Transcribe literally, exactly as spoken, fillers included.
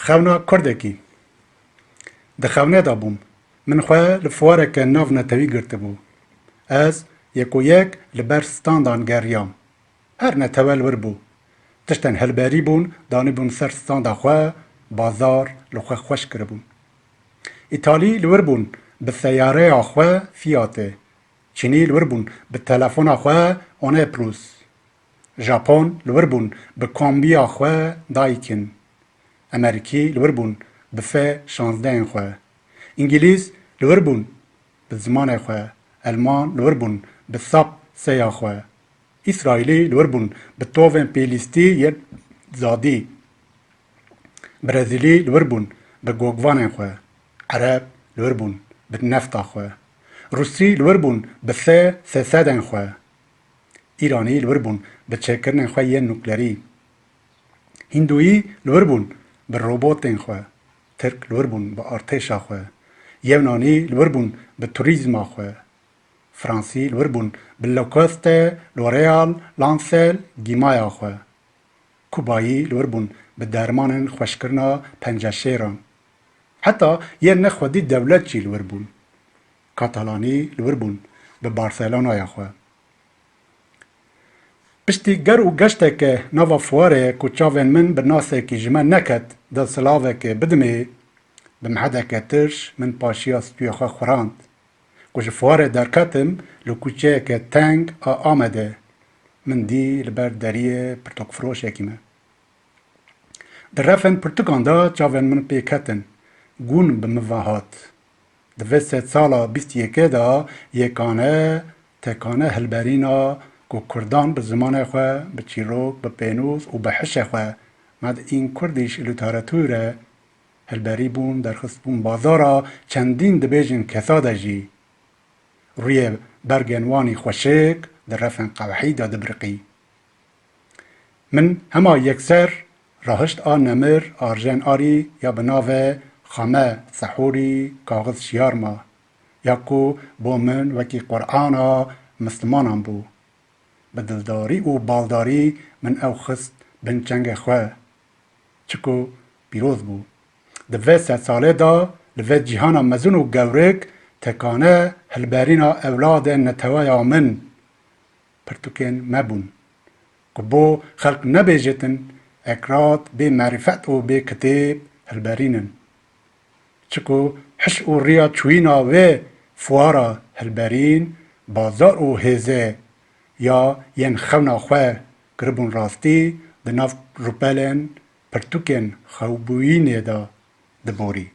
Xewna kurdekî. Di xewnê de bûm. Min xwe li fuareke nav netewî girtibû. Ez yek û yek li ber standan geriyam. Her netewe li wir bû. Tiştên hilberî bûn, danîbûn ser standa xwe, bazar li xwe xweş kiribûn. Îtalî li wir bûn bi seyareya xwe Fiatê. Çînî li wir bûn bi telefona xwe Oneplus. Japon li wir bûn bi kombiya xwe Daikin. Emerîkî li wir bûn bi F şazdehên xwe. Îngilîz li wir bûn bi zimanê xwe. Elman li wir bûn bi sap seya xwe. Îsraîlî li wir bûn bi tovên pêlîstî yên zadî. Brezîlî li wir bûn bi gogvanên xwe. Ereb li wir bûn bi nefta xwe. Rûsî li wir bûn bi sê sesedên xwe. Îranî li wir bûn bi çêkirinên xwe yên nuklerî. Hîndûyî li wir bûn bi robotên xwe. Tirk li wir bûn bi artêşa xwe. Yewnanî li wir bûn bi turîzma xwe. Fransî li wir bûn bi Lacoste, L'Oréal, Lancel, gîmaya xwe. Kubayî li wir bûn bi dermanên xweşkirina penceşêran. Heta yên ne xwedî dewlet jî li wir bûn. Katalanî li wir bûn bi Barcelonaya xwe. Piştî ger û geşteke nava fuarê ku çavên min bi nasekî ji me neket, dilsilavekê bidimê, bi mehedeke tirş min paşiya stûyê xwe xurand. Ku ji fuarê derketim, li kuçeyeke teng a Amedê min dî li ber deriyê pirtûkfiroşekî me. Di refên pirtûkan de çavên min pê ketin. Gûn bi min ve hat. Di vê sedsala bîst yekê de yekane, tekane hilberîna ku kurdan bi zimanê xwe, bi çîrok, bi pênûs û bi hişê xwe, Made in Kurdish Literature, hilberî bûn, derxist bûn bazara, çendîn dibêjin kesa de jî. Rûyê bergên wanî xweşik di refên qewehî de dibiriqî. Min hema yekser rahişt a nemir a Arjen Arî ya bi navê Xame Sehûrî kaxiz şiyar ma, ya ku bo min wekî Qur'ana Mislimanan bû. Bi dildarî û baldarî min ew xist bin çengê xwe. Çiku pîroz bû. Di vê sedsalê de li vê cîhana mezin û gewrik tekane hilberîna ewladên neteweya min pirtûkên me bûn. Ku bo xelk nebêjêtin, ekrat bê merîfet û bê kitêb hilberîn in. Çiku hiş û riya çûyîna wê fuara hilberîn, bazar û hêzê ya yên xewna xwe kiribûn rastî, di nav rûpelên pirtûkên xewbûyînê de diborî.